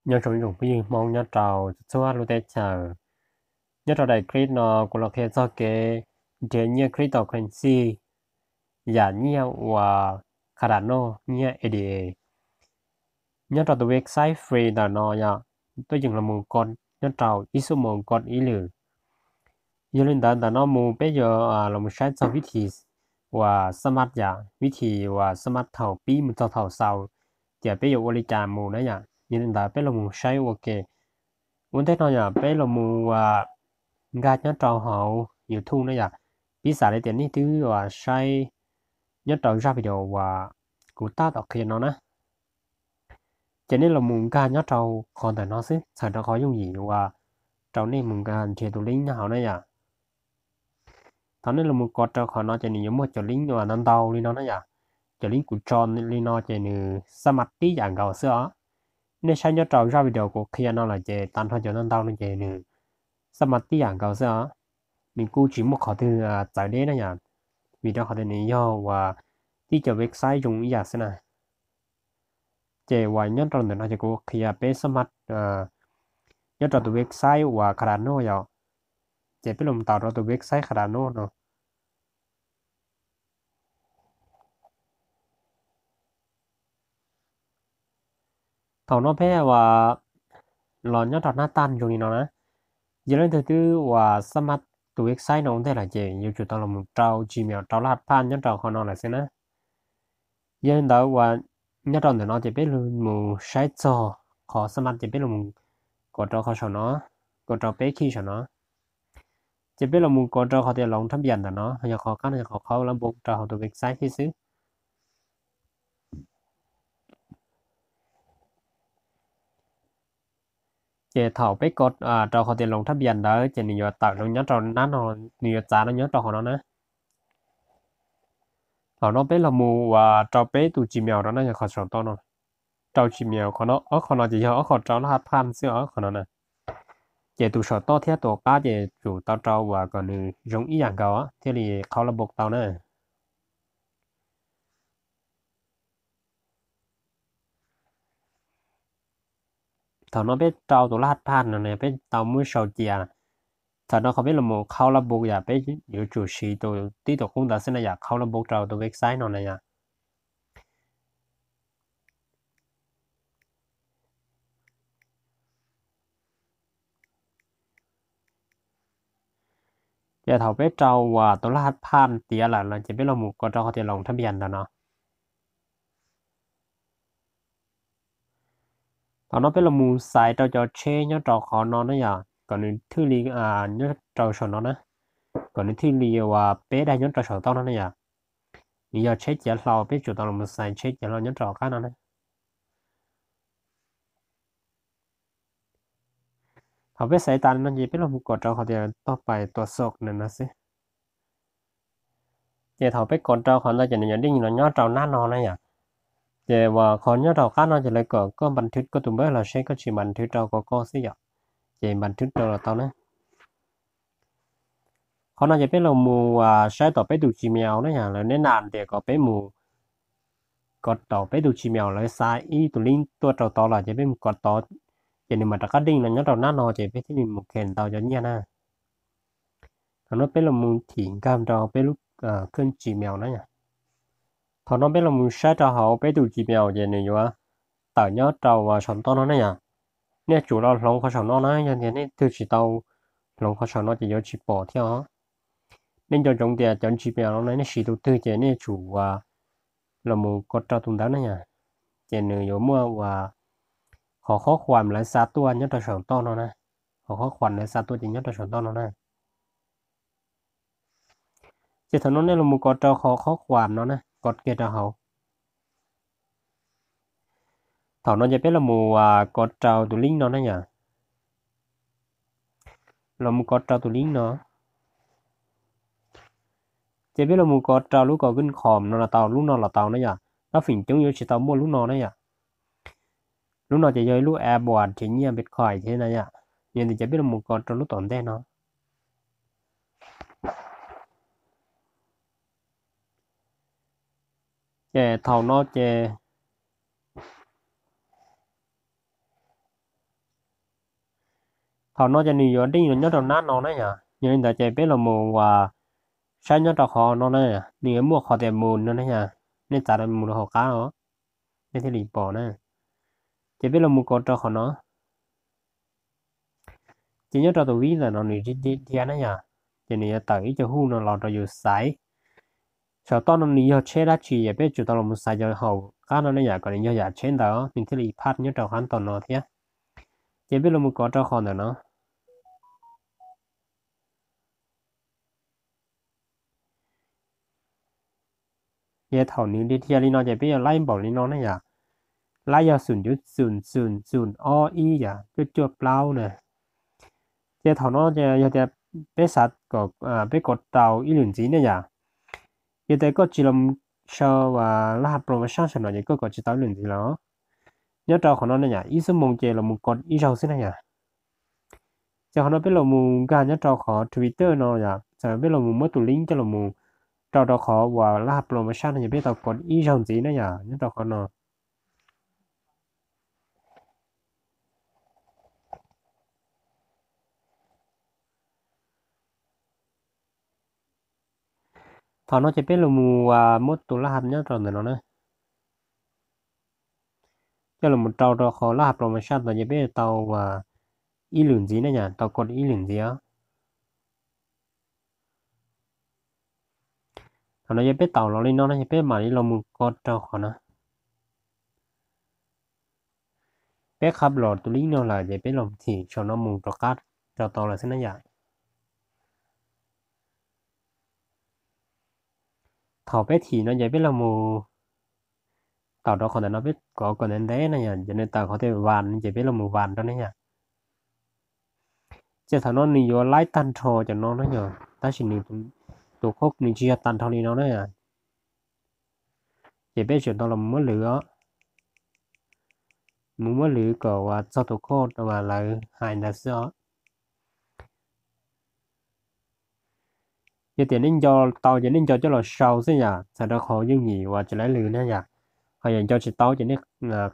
Nyob zoo ib tsoom phooj ywg Hmoob nyob rau txhua lub teb chaws. Nyob rau daim clip no kuv los qhia txog kev nrhiav nyiaj cryptocurrency yam nyiaj uas Cardano, nyiaj A D A. Nyob rau tus website free ntawm no yog tuaj yeem los mus kos nyob rau ib xuab moos kos ib lwm. Yog li ntawd ntawm no mus peb yuav los mus saib txog vib thim uas xab mab yom, vib thim uas xab mab thaum pib mus txog thaum xaus, ces peb yuav ua li cas mus na yom. Yog li ntawd peb los mus saib ua ke. Ua ntej no yom peb los mus nkag nyob rau hauv YouTube na yom. Piv xam li tias nej twb uas saib nyob rau zaj video uas kuv tab tom qhia no na, ces nej los mus nkag nyob rau qhov ntawm no xwb, txhawm rau qhov yooj yim uas rau nej mus nkag nrhiav tus link nyob hauv na yom. Thaum nej los mus kos rau qhov no ces nws yuav muaj cov link uas ntau ntau li no na yom. Cov link kuv tso li no ces nws xab mab tib yam nkaus xwb os. Nej saib nyob rau zaj video kuv qhia no lawm ces tag nrho cov ntau ntau no ces nws xab mab tib yam nkaus xwb os. Nws kuj tsis muaj qhov twg txawv deb na yom, vim rau qhov tias nws yog uas tib cov website zoo ib yam xwb na. Ces uas nyob rau ntawm no ces kuv qhia peb xab mab nyob rau tus website uas Cardano yom. Ces peb los mus tau rau tus website Cardano no. Thaum no peb uas los nyob rau hnab tag zoo li no na. Yog leej twg twb uas xab mab tus website no ua ntej lawm ces yuav tsum tau los mus rau Gmail rau laj phaj nyob rau qhov no lawm xwb na. Yog li ntawd uas nyob rau ntawm no ces peb los mus saib txog qhov xab mab ces peb los mus kos rau qhov saum no, kos rau peb khij saum no. Ces peb los mus kos rau qhov tias loos thab npias ntawm no, yog qhov qab no yog qhov qhaub lab npob rau hauv tus website thiab xwb. Ces thaum peb kos rau qhov tias loos thab npias ntawd ces nws yuav tawm no nyob rau nab no, nws yuav txav no nyob rau qhov no na. Thaum no peb los mus uas rau peb tus Gmail rau na, yog qhov saum toj no. Rau Gmail qhov no, ob qhov no ces yog ob qhov rau laj phaj xwb os qhov no na. Ces tus saum toj thiab tus qab ces tsum tau rau uas kom nws zoo ib yam nkaus thiaj li qhaub lab npob tau na. Thaum no peb rau tus laj phaj no ne peb tau muab sau cia. Thaum no qhov peb los mus qhaub lab npob yom, peb yuav tsum siv tus tib tus qub ntawd xwb na yom, qhaub lab npob rau tus website no na yom. Ces thaum peb rau uas tus laj phaj tiav lawm no ces peb los mus kos rau qhov tias loos thab npias ntawm no. Thaum no peb los mus xaiv rau cov tsheb nyob rau qhov no na yom, kom nws thwj li nyob rau saum no na, kom nws thwj li uas peb daim nyob rau saum toj no na yom. Nws yog tsheb ciav hlau, peb tsum tau los mus xaiv tsheb ciav hlau nyob rau qab no na. Thaum peb xaiv tas no ces peb los mus kos rau qhov tias toj pais tua xom na no xwb. Ces thaum peb kos rau qhov ntawd ces nws yuav deej los nyob rau nab no na yom. Ces uas qhov nyob rau qab no ces lawv kom koj npas thwv koj tus npawb los seb koj tsis npas thwv rau kom koj xwb yom. Ces npas thwv rau los tau na. Qhov no ces peb los mus saib tom peb tus Gmail na yom, lawv neb nam tias kom peb mus kos tom peb tus Gmail, lawv xa ib tus link tuaj rau tod lawm ces peb mus kos tod, ces nws mam rov qab deej los nyob rau nab no ces peb thiaj li mus kheem tau cov nyiaj na. Thaum no peb los mus thim nkag rau peb lub kheej Gmail na yom. Thaum no peb los mus saib rau hauv peb tus Gmail ces nws yuav tawm nyob rau uas saum toj no na yom. Nej tsum los hloov qhov saum no na, yog tias nej twg tsis tau hloov qhov saum no ces yuav tsis pom thiab os. Nej nco ntsoov tias cov Gmail no nej siv tus twg ces nej tsum uas los mus kos rau tus ntawd na yom. Ces nws yuav muaj uas qhov khob khuam lawv xa tuaj nyob rau saum toj no na. Qhov khob khuam lawv xa tuaj ces nyob rau saum toj no na. Ces thaum no nej los mus kos rau qhov khob khuam no na, kos kiag rau hauv. Thaum no ces peb los mus kos rau tus link no na yom. Los mus kos rau tus link no. Ces peb los mus kos rau lub Google Chrome no los tau, lub no los tau na yom. Tab feem coob yuav tsis tau muaj lub no na yom. Lub no ces yog ib lub app uas nrhiav nyiaj Bitcoin thiab na yom. Yog li ces peb los mus kos rau lub tom ntej no. Ces thaum no ces, Thaum no ces nws yuav deej los nyob rau nab no na yom. Yog li ntawd ces peb los mus uas saib nyob rau qhov no na, nws yuav muaj qhov tias mus no na yom. Nej txav mus rau hauv qab os, nej thiaj li pom na. Ces peb los mus kov rau qhov no. Ces nyob rau tus vib ntawm no nws dhia na yom, ces nws yuav tawm ib co hu no los rau yus xaiv. Saum toj no nws yog tsheb dab tsi yom, peb tsum tau los mus xaiv cov hauv qab no ne yom, kom nws yog yam tsheb ntawd nws thiaj li phaj nyob rau qab tom no thiab. Ces peb los mus kov rau qhov ntawm no. Ces thaum nws dhia li no ces peb yuav laib npaum li no ne yom. Laib yog xum cuv xum xum xum ob ib yom, cuaj cuaj plaub na. Ces thaum no ces yog tias peb xav kom peb kov tau ib lwm ntxiv ne yom. Yog tias koj tsis los sau laj ha promotion saum no ces koj kov tsis tau ib lwm ntxiv los. Nyob rau qhov no ne yom, ib xuab moos ces los mus kov ib zaug xwb na yom. Ces qhov no peb los mus nkag nyob rau qhov Twitter no yom, txawm peb los mus muab tus link coj los mus rau rau qhov uas laj ha promotion no ces peb tau kov ib zaug ntxiv na yom, nyob rau qhov no. Thaum no ces peb los mus muab tus laj ha nyob rau ntawm no na, coj los mus rau rau qhov laj ha promotion no ces peb tau ib lwm ntxiv na yom, tau kov ib lwm ntxiv os. Thaum no yog peb tau los li no na, yog peb mam li los mus kov rau qhov no. Peb qhab los tus link no lawm ces peb los thim saum no mus rov qab rau tau lawm xwb na yom. Thaum peb thim no ces peb los mus tau rau qhov ntawm no, peb kov kom ntev ntev na yom, ces nws tawm qhov tias vas ces peb los mus vas rau ne yom. Ces thaum no nws yuav laib tag nrho cov no na yom, tab sis nws tus khoj nws tsis yog tag nrho li no na. Ces peb tsum tau los muab lwv os, mus muab lwv kom uas txog tus khoj uas lawv hais ntawd xwb os. Yog tias nej nco tau ces nej nco coj los sau xwb yom, txhawm rau qhov yooj yim uas tsis laib lwv na yom. Ho yog nco tsis tau ces nej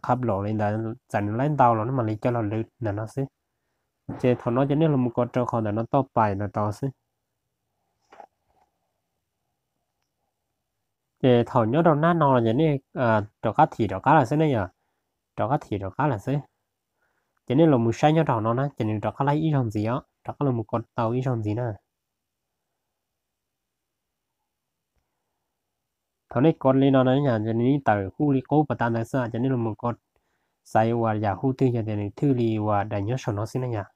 qhab los li ntawd, txawm nws laib ntau los nej mam li coj los lwv ntawm no xwb. Ces thaum no ces nej los mus kov rau qhov ntawm no toj pais ntawd tau xwb. Ces thaum nyob rau nab no ces nej rov qab thim rov qab lawm xwb ne yom, rov qab thim rov qab lawm xwb. Ces nej los mus saib nyob rau no na, ces nws rov qab laib ib zaug ntxiv os, rov qab los mus kov tau ib zaug ntxiv na. Thaum nej kov li no na yom, ces nws tawm hu li qub pas tas ntawd xwb, ces nej los mus kov xaiv uas yam hu twg yog tias nws thwj li uas daim nyob saum no xwb na yom.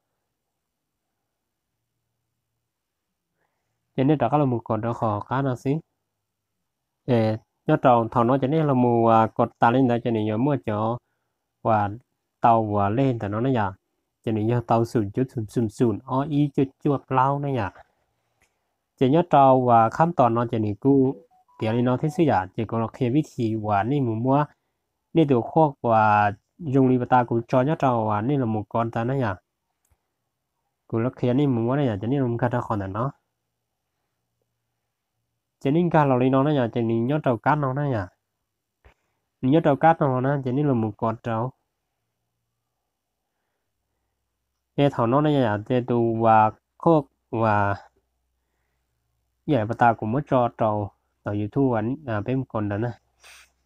Ces nej rov qab los mus kov rau qhov qab no xwb. Nyob rau thaum no ces nej los mus kov tas li ntawd ces nws yuav muaj cov uas tau uas lej ntawm no na yom, ces nws yog tau xum cuv xum xum xum ob ib cuaj cuaj plaub na yom. Ces nyob rau uas khab tom no ces nws kuj tiav li no thiab xwb yom, ces kuv los qhia vib thim uas nej mus muab nej tus khoj uas zoo li pas tas kuv tso nyob rau uas nej los mus kov tas na yom. Kuv los qhia nej mus muab na yom, ces nej los nkag rau qhov ntawm no. Ces nej nkag los li no na yom, ces nws nyob rau kab no na yom. Nws nyob rau kab no na, ces nej los mus kov rau. Ces thaum no na yom, ces tus uas khoj uas yam pas tas kuv muab tso rau tom YouTube uas peb mus kov ntawd na,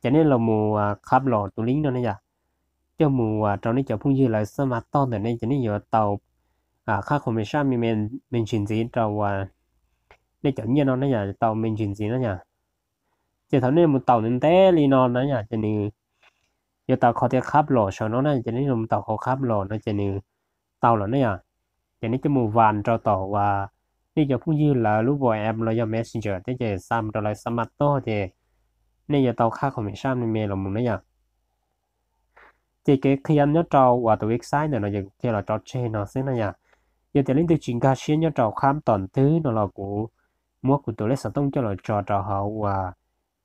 ces nej los mus khab los tus link no na yom, coj mus uas rau nej cov phooj ywg lawv xab mas toj ntawm nej, ces nej yuav tau khab khoom me sab me me ntsis ntxiv rau uas nej cov nyiaj no na yom, tau me ntsis ntxiv na yom. Ces thaum nej mus tau ntev ntev li no na yom, ces nws yuav tau qhov tias khab los saum no na, ces nej los tau qhov khab los no ces nws tau lawm na yom. Ces nej coj mus vas rau tom uas nej cov phooj ywg lawv lub WhatsApp los yog Messenger thiab, ces xa mus rau lawv xab mas toj ces nej yuav tau khab khoom me sab me me los mus na yom. Ces kev qhia nyob rau uas tus website ntawm no ces kuv qhia los tso tseg no xwb na yom. Yog tias leej twg tsis nkag siab nyob rau khab tom ntwg no los kuv muab kuv tus lej xov tooj coj los tso rau hauv uas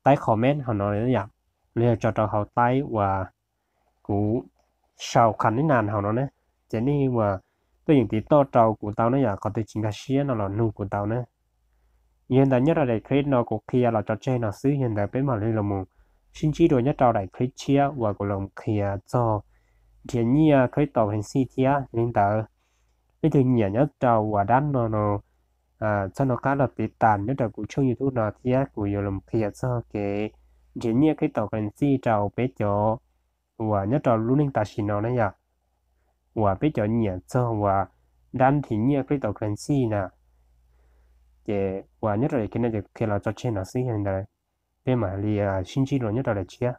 taib comment hauv no yom, los yog tso rau hauv taib uas kuv sau qhas neb nas hauv no na, ces nej uas tuaj yeem tiv toj rau kuv tau na yom, qhov twg tsis nkag siab no los nug kuv tau na. Yog li ntawd nyob rau daim clip no kuv qhia los tso tseg no xwb, yog li ntawd peb mam li los mus sib ntsib dua nyob rau daim clip tshiab uas kuv los qhia txog nrhiav nyiaj cryptocurrency thiab li ntawd. Leej twg nyiam nyob rau uas dab no no, txhob nco qab los tiv tas nyob rau kuv tshooj YouTube no thiab kuv yuav los qhia txog kev nrhiav nyiaj cryptocurrency rau peb cov uas nyob rau lub neej tam sim no na yom. Uas peb cov nyiam txog uas dab nrhiav nyiaj cryptocurrency na, ces uas nyob rau kev no ces qhia los tso tseg no xwb, yog li ntawd peb mam li sib ntsib dua nyob rau daim tshiab.